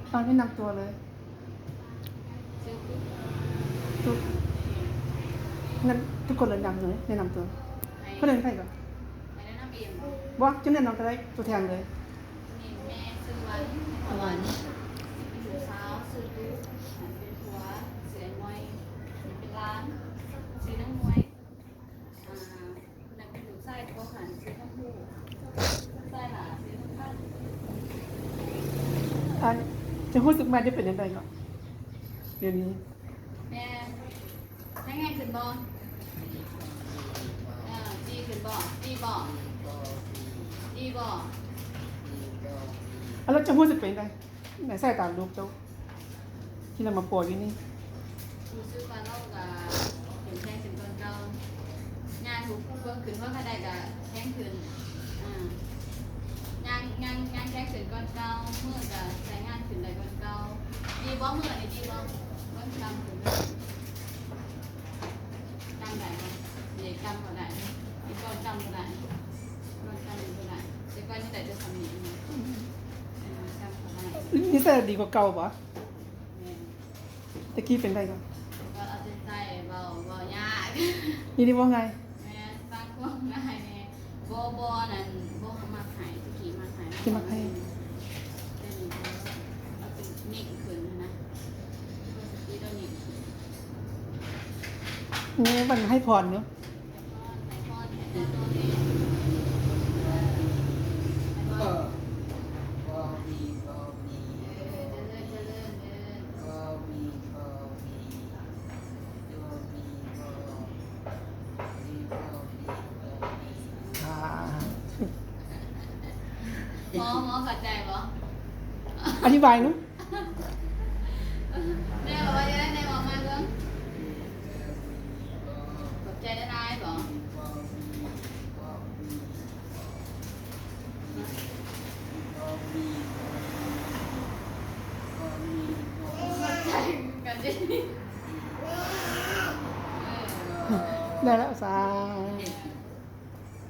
ເອົາ ແນະນຳຕົວເລີຍ. ທຸກ ນັ້ນ ທຸກຄົນແນະນຳເລີຍ ແນະນຳຕົວ. ໃຜ ຄົນນັ້ນໃຜກ່ອນ? ໃຜແນະນຳເອງບໍ? ບໍ່ ຈະແນະນຳກໍໄດ້ ຕົວແທນເລີຍ. ນີ້ແມ່ຊື່ວັນ ສະຫວັນ ລູກສາວຊື່ຕຸ ເປັນຜົວຊື່ໄອ້ມອຍ ເປັນຫຼານຊື່ນາງມວຍ. ອ່າ ຜູ້ນັ້ນເປັນລູກຊາຍຂອງຫັ້ນຊື່ຄຳພູ ຊາຍຫຼ້າຊື່ຄຳພັນ. ອັນ ຈະຮູ້ສຶກແມ່ຈະເປັນຈັ່ງໃດເນາະ ດຽວນີ້? ແມ່ແຂງແຮງຂຶ້ນບໍ່? ເອີ ດີຂຶ້ນບໍ່? ດີບໍ່? ດີບໍ່? ອັນ ແລ້ວຈະຮູ້ສຶກເປັນຈັ່ງໃດ? ໃນສາຍຕາລູກເຈົ້າ ທີ່ລາວມາປົວຢູ່ນີ້? ຮູ້ສຶກວ່າລາວກະເຂັ້ມແຂງຂຶ້ນກ່ອນເກົ່າ, ຍ່າງລຸກເບິ່ງຂຶ້ນເບິ່ງໃຫ້ໄດ້ກະແຂງຂຶ້ນ, ອ່າ ຍ່າງ ຍ່າງ ຍ່າງແຂງຂຶ້ນກ່ອນເກົ່າ, ມືກະໃຊ້ງານຂຶ້ນໄດ້ກ່ອນເກົ່າ. ດີບໍ່? ມື້ນີ້ດີບໍ່? ເບິ່ງກຳຂຶ້ນ ກຳໄດ້ບໍ່? ນີ້ກຳກໍໄດ້ ນີ້ກ່ອນກຳກໍໄດ້ ກ່ອນກຳກໍໄດ້ ແຕ່ກ່ອນນີ້ໄດ້ແຕ່ສ່ຳນີ້ນະ. ອືມ ເອີ ກຳກໍໄດ້. ນິໄສດີກວ່າເກົ່າບໍ່? ແມ່ນ. ແຕ່ກີ້ເປັນໃດກໍ ກໍເອົາໃຈໃສ່ ເວົ້າ ເວົ້າຍາກ. ນີ້ນີ້ເວົ້າງ່າຍ. ແມ່ນ ຟັງຄວາມງ່າຍແດ່. ບໍ່ ບໍ່ ອັນນັ້ນ ບໍ່ມັກໃຫ້ ຕະກີ້ມັກໃຫ້ ຕະກີ້ມັກໃຫ້ ແຕ່ນີ້ກໍເອົາເປັນເໜັງຂຶ້ນນະ ປົກກະຕິເຮົາເໜັງຂຶ້ນ. ນີ້ມັນໃຫ້ພອນຢູ່ ໃຫ້ພອນ ໃຫ້ພອນ ໃຫ້ເຈົ້າໂຕເອງ ເອີ ໃຫ້ພອນ. ເອີ ເອີ ຈະເລີນ ຈະເລີນ ເອີ ອ່າ ໝໍ ໝໍເຂົ້າໃຈບໍ່? ອະທິບາຍເນາະ. ແມ່ບອກວ່າຈັ່ງໃດ? ແມ່ບອກມາເບິ່ງ. ຂອບໃຈຫຼາຍໆບໍ? ຂອບໃຈຄືກັນເດ້. ໄດ້ແລ້ວ ສາ